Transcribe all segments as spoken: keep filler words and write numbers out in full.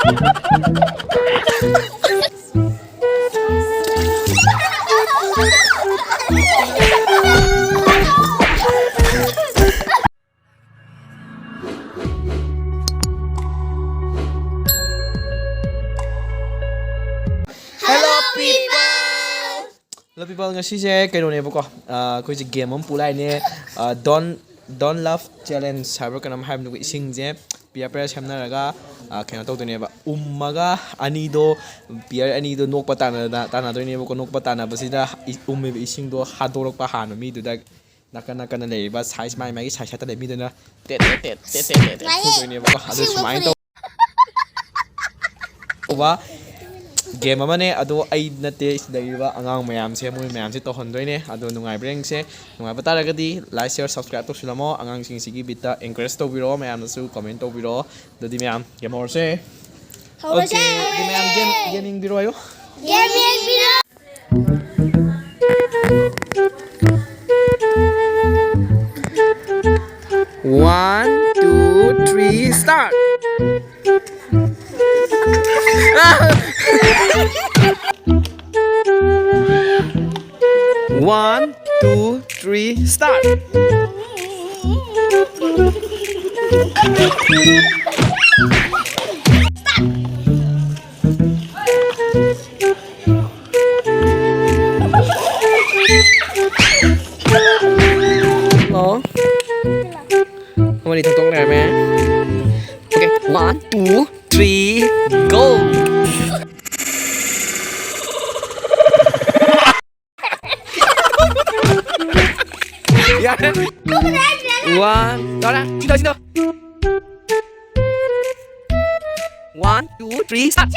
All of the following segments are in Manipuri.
Hello, people. Hello, people. ꯉꯁꯤꯁꯦ ꯀꯩꯅꯣꯅꯦꯕꯀꯣ, ꯑ, ꯑꯩꯈꯣꯏꯁꯦ ꯒꯦꯝ ꯑꯃ ꯄꯨ ꯂꯥꯛꯏꯅꯦ. ꯑ, Don't, Don't Laugh Challenge ꯍꯥꯏꯕ꯭ꯔꯥ ꯀꯩꯅꯣꯝ ꯍꯥꯏꯕꯅꯦ꯫ ꯏꯁꯤꯡꯁꯦ ꯄꯤꯌꯔ ꯄꯤꯌꯔ ꯁꯦꯝꯅꯔꯒ, ꯑ, ꯀꯩꯅꯣ ꯇꯧꯗꯣꯏꯅꯦꯕ, ꯎꯝꯃꯒ ꯑꯅꯤꯗꯣ, ꯄꯤꯌꯔ ꯑꯅꯤꯗꯣ ꯅꯣꯛꯄ ꯇꯥꯟꯅ-, ꯇꯥꯟꯅꯗꯣꯏꯅꯦꯕꯀꯣ꯫ ꯅꯣꯛꯄ ꯇꯥꯟꯅꯕꯁꯤꯗ ꯏ-, ꯎꯝꯃꯤꯕ ꯏꯁꯤꯡꯗꯣ ꯍꯥꯗꯣꯔꯛꯄ ꯍꯥꯟꯕ ꯃꯤꯗꯨꯗ ꯅꯥꯀꯟ ꯅꯥꯀꯟꯗ ꯂꯩꯔꯤꯕ ꯁꯥꯏꯖ, ꯃꯥꯏ ꯃꯥꯏꯒꯤ ꯁꯥꯏꯖ ꯁꯥꯏꯠꯇ ꯂꯩꯕ ꯃꯤꯗꯨꯅ ꯇꯦꯠ ꯇꯦꯠ ꯇꯦꯠ ꯇꯦꯠ ꯇꯦꯠ ꯇꯦꯠ ꯉꯥꯏꯌꯦ꯫ ꯐꯨꯗꯣꯏꯅꯦꯕꯀꯣ꯫ ꯑꯗꯨ ꯑꯁꯦꯡꯕ ꯁꯨꯃꯥꯏꯅ ꯐꯨꯔꯤꯠ꯫ ꯇꯧꯕ ꯒꯦꯝ ꯑꯃꯅꯦ꯫ ꯑꯗꯣ ꯑꯩ ꯅꯠꯇꯦ, ꯁꯤꯗ ꯂꯩꯔꯤꯕ ꯑꯉꯥꯡ ꯃꯌꯥꯝꯁꯦ, ꯃꯣꯏ ꯃꯌꯥꯝꯁꯦ ꯇꯧꯍꯟꯗꯣꯏꯅꯦ꯫ ꯑꯗꯣ ꯅꯨꯡꯉꯥꯏꯕ꯭ꯔꯥ ꯌꯦꯡꯁꯦ꯫ ꯅꯨꯡꯉꯥꯏꯕ ꯇꯥꯔꯒꯗꯤ like, share, subscribe ꯇꯧꯁꯤꯜꯂꯝꯃꯣ꯫ ꯑꯉꯥꯡꯁꯤꯡꯁꯤꯒꯤ ꯕꯤꯠꯇ encourage ꯇꯧꯕꯤꯔꯛꯑꯣ꯫ ꯃꯌꯥꯝꯅꯁꯨ comment ꯇꯧꯕꯤꯔꯛꯑꯣ꯫ ꯑꯗꯨꯗꯤ ꯃꯌꯥꯝ ꯒꯦꯝ ꯍꯧꯔꯁꯦ꯫ ꯍꯧꯔꯁꯦ꯫ Okay, ꯑꯗꯨꯗꯤ ꯃꯌꯥꯝ ꯒꯦꯝ, ꯒꯦꯝ ꯌꯦꯡꯕꯤꯔꯣ ꯍꯥꯏꯌꯣ꯫ ꯒꯦꯝ ꯌꯦꯡꯕꯤꯔꯣ꯫ One, two, three, start. One, two, three, start. Hello. ꯃꯣꯏꯅꯤ ꯊꯣꯛꯇꯣꯛꯅꯔꯝꯃꯦ꯫ Okay, one, two, three, go. ꯌꯥꯔꯦ꯫ One, ꯇꯧꯔꯦ꯫ ꯁꯤꯗ, ꯁꯤꯗ꯫ One, two, three, start.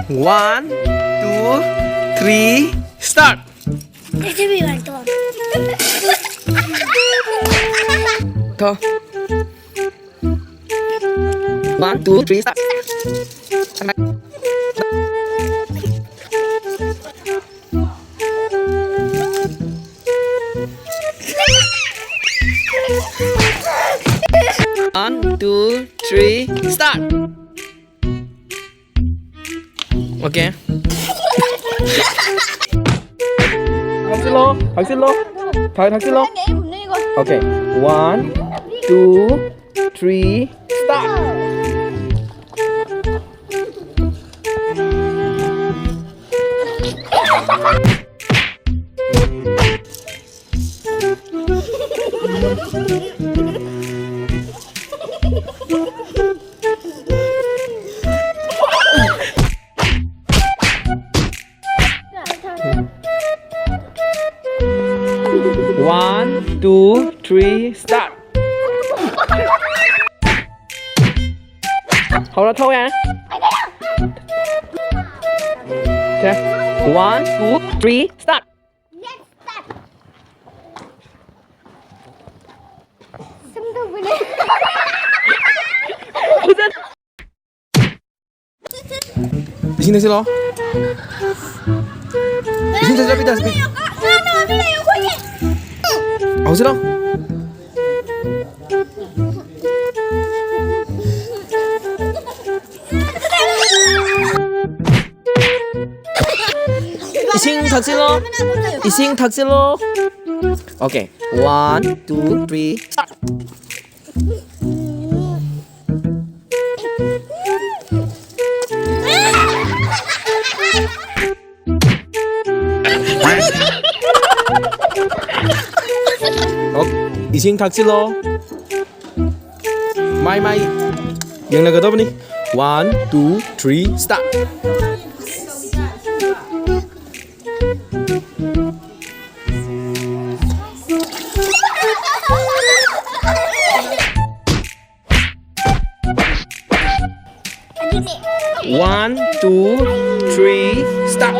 One, two, three, start. ꯊꯣ꯫ One, two, three, start. Okay. ꯊꯛꯆꯤꯜꯂꯣ, ꯊꯛꯆꯤꯜꯂꯣ꯫ ꯊꯛ-, ꯊꯛꯆꯤꯜꯂꯣ꯫ ꯅꯪꯒꯤ ꯑꯩ ꯍꯨꯝꯅ ꯌꯦꯡꯉꯣ꯫ Okay. One, two, three, start. One, two, three, start. ꯍꯧꯔ ꯊꯧ ꯌꯥꯔꯦ꯫ Okay. One, two, three, start. ꯁꯨꯝ ꯇꯧꯕꯅꯦ꯫ ꯏꯁꯤꯡ ꯊꯛꯆꯤꯜꯂꯣ꯫ ꯏꯁꯤꯡ ꯊꯛꯆꯤꯜꯂꯣ, ꯄꯤꯇꯥ, ꯄꯤ-, ꯍꯧꯖꯤꯜꯂꯣ꯫ ꯏꯁꯤꯡ ꯊꯛꯆꯤꯜꯂꯣ꯫ ꯏꯁꯤꯡ ꯊꯛꯆꯤꯜꯂꯣ꯫ Okay. One, two, three, start. Okay. ꯏꯁꯤꯡ ꯊꯛꯆꯤꯜꯂꯣ꯫ ꯃꯥꯏ, ꯃꯥꯏ ꯌꯦꯡꯅꯒꯗꯕꯅꯤ꯫ One, two, three, start. One, two, three, start.